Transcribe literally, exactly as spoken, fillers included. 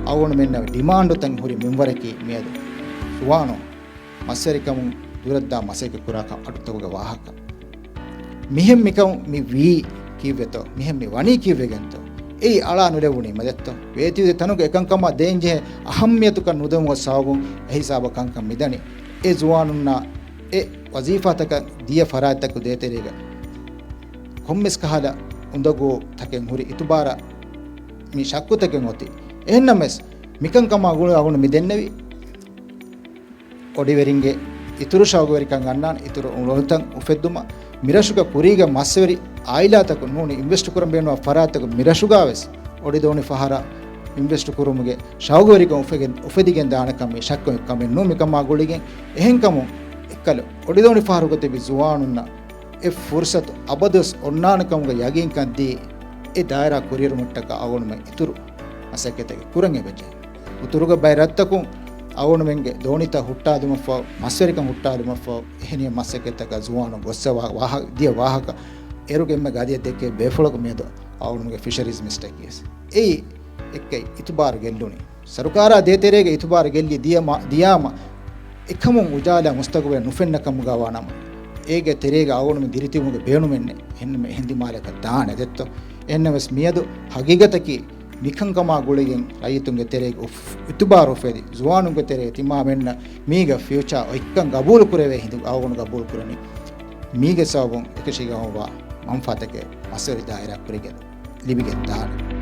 އަޅުގަނޑުމެންނަށް ޑިމާންޑުތައް ހުރި މިންވަރަކީ މިއަދު ޒުވާނުން މަސްވެރިކަމުން ދުރަށްދާ މަސައްކަތް ކުރާކަން އަޑުއަހައްޓުމުގެ ވާހަކަ. މިހެން މިކަން މި ވީ ކީއްވެތޯ؟ މިހެން މި ވަނީ ކީއްވެގެންތޯ؟ އެއީ އަޅާ ނުލެވުނީމަ ދެއްތޯ؟ ވޭތުވެ ތަނުގެ އެކަންކަމާ ދޭންޖެހޭ އަހައްމިޔަތުކަން ނުދެވުމުގެ ސަބަބުން އެހިސާބަށް ކަންކަން މިދަނީ. އެ ޒުވާނުންނާ އެ ވަޒީފާތަކަށް ދިޔަ ފަރާތްތަކުގެ ދޭތެރޭގަ ކޮންމެސް ކަހަލަ އުނދަގޫ ތަކެއް ހުރި އިތުބާރަށް މި ޝައްކުތަކެއް އޮތީ. އެހެންނަމަވެސް، މިކަންކަމާ ގުޅި އަޅުގަނޑު މި ދެންނެވީ އޮޑިވެރިންގެ އިތުރު ޝައުގުވެރިކަން އަންނާނެ، އިތުރު އުޅުންތައް އުފެއްދުމަށް. މިރަށުގަ ކުރީގެ މަސްވެރި އާއިލާތަކުން ނޫނީ އިންވެސްޓް ކުރަން ބޭނުންވާ ފަރާތްތަކުން މިރަށުގަވެސް އޮޑިދޯނި ފަހަރަށް އިންވެސްޓް ކުރުމުގެ ޝައުގުވެރިކަން އުފެގެ-، އުފެދިގެން ދާނެކަން މި ޝައްކު ކަމެއް ނޫން. މިކަމާ ގުޅިގެން އެހެންކަމުން އެއްކަލަ އޮޑިދޯނި ފަހަރުގަ ތިބި ޒުވާނުންނަށް އެ ފުރުސަތު އަބަދުވެސް އޮންނާނެ ކަމުގެ ޔަގީންކަން ދީ، އެ ދާއިރާ ކުރިއެރުމަށްޓަކާ އަޅުގަނޑުމެން އިތުރު މަސައްކަތެއް ކުރަން އެބަޖެހޭ. އިތުރުގެ ބައެއް ރަށްތަކުން އަޅުގަނޑުމެންގެ ދޯނިތައް ހުއްޓާލުމަށްފަހު، މަސްވެރިކަން ހުއްޓާލުމަށްފަހު، އެހެނިހެން މަސައްކަތްތަކަށް ޒުވާނުން ގޮއްސަވާ ވާހަ-، ދިޔަ ވާހަކަ އޭރުގެ އެންމެ ގަދަޔަށް ދެއްކޭ ބޭފުޅަކު މިއަދު އަޅުގަނޑުމެންގެ ފިޝަރީޒް މިނިސްޓަރަކީވެސް. އެއީ އެއްކައި އިތުބާރު ގެއްލުނީ. ސަރުކާރާ ދޭތެރޭގަ އިތުބާރު ގެއްލި ދިޔަ މަ-، ދިޔާމަ، އެކަމުން އުޖާލާ މުސްތަގުބަލެއް ނުފެންނަ ކަމުގަ ވާނަމަ، އޭގެ ތެރޭގަ އަޅުގަނޑުމެން ދިރިތިބުމުގެ ބޭނުމެއް ނެތް. އެހެން މެ-، އެހެން ދިމާލަކަށް ދާނެ ދެއްތޯ؟ އެހެންނަމަވެސް މިއަދު ހަގީގަތަކީ މިކަންކަމާ ގުޅިގެން ރައްޔިތުންގެ ތެރޭގަ އުފް-، އިތުބާރު އުފެދި، ޒުވާނުންގެ ތެރޭ ތިމާމެންނަށް މީގަ ފިއުޗާ އޮތްކަން ގަބޫލު ކުރެވޭ ހިނދު އަޅުގަނޑު ގަބޫލު ކުރަނީ. މީގެ ސަބަބުން އެކަށީގެންވާ މަންފާތަކެއް މަސްވެރި ދާއިރާ ކުރިގެން ލިބިގެން ދާނެ.